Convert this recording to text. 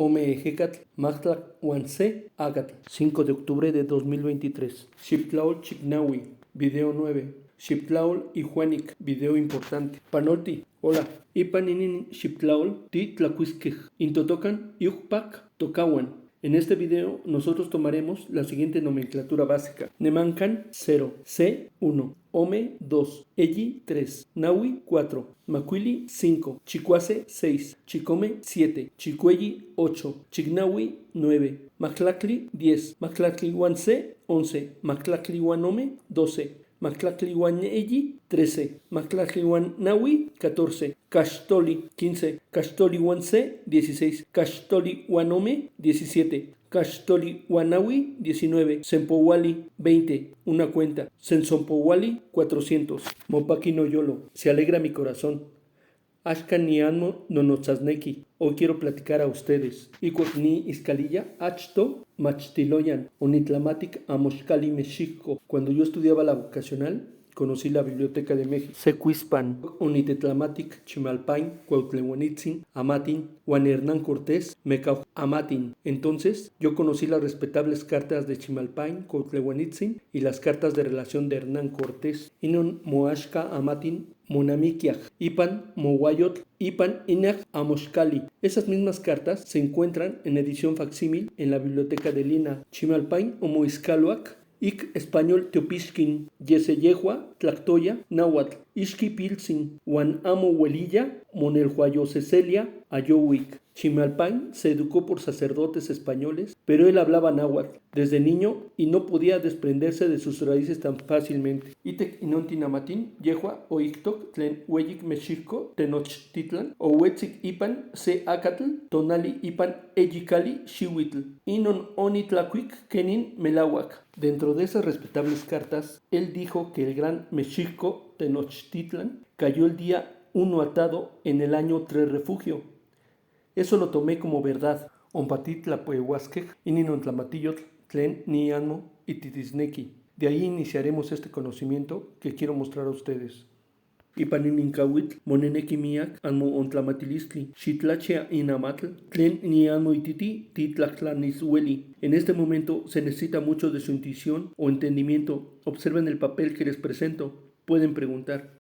Ome ejecatl, majtlac huan se acatl. 5 de octubre de 2023. Xiptlaol Chicnahui, video 9. Xiptlaol y Juanic, video importante. Panolti, hola. Ipan inin Xiptlaol ti tlacuisquej. Intotocan iucpac tocahuan. En este video nosotros tomaremos la siguiente nomenclatura básica. Nemancan 0, C 1, Ome 2, Eyi 3, Nahui 4, Macuili 5, Chicuase 6, Chicome 7, Chicueyi 8, Chignahui 9, Maclacli 10, Maclacli 1 C 11, Maclacli 1 Ome 12, Maclacli 1 Eyi 13, Maclacli 1 Nahui 14, Caxtoli 15, Caxtoli 1 C 16, Caxtoli 1 Ome 17, Caxtoli Nahui 19, Sempohuali 20, una cuenta, Sensompohuali 400, Mopaqui Noyolo, se alegra mi corazón. Axcan nianmo nonotzasnequi. Hoy quiero platicar a ustedes. Icuac ni iscalilla achto machtiloyan onitlamatic amoxcali Mexico. Cuando yo estudiaba la vocacional, conocí la Biblioteca de México. Secuispan, onitetlamatic Chimalpain, Cuauhtlehuanitzin, Amatin, Juan Hernán Cortés, Mecau Amatin. Entonces, yo conocí las respetables cartas de Chimalpain, Cuauhtlehuanitzin y las cartas de relación de Hernán Cortés. Inon moaxca Amatin monamiquiaj, ipan mohuayotl, ipan inaj amoxcali. Esas mismas cartas se encuentran en edición facsímil en la Biblioteca de Lina. Chimalpain omoiscaloac ic español teopixquin, yeseyehua, tlactoya, náhuatl, ixqui piltzin, huan amo hueliya, monelhuayoseselia, ayouic. Chimalpain se educó por sacerdotes españoles, pero él hablaba náhuatl desde niño y no podía desprenderse de sus raíces tan fácilmente. Itec inontin amatin, yehua oictoc tlen hueyic Mexico Tenochtitlan, ohuetzic ipan se acatl, tonali ipan eyicali xihuitl. Inon onitlacuic quenin melahuac. Dentro de esas respetables cartas, él dijo que el gran Mexico Tenochtitlan cayó el día 1 atado en el año 3 refugio. Eso lo tomé como verdad. Ompa titlapuehuasquej inin tlamatiyotl tlen nianmo ititisnequi. De ahí iniciaremos este conocimiento que quiero mostrar a ustedes. Ipan inin cahuitl monenequi miac anmo-ontlamatilistle, xitlachia in amatl tlen nianmoititi titlahtlanishueli. En este momento se necesita mucho de su intuición o entendimiento. Observen el papel que les presento. Pueden preguntar.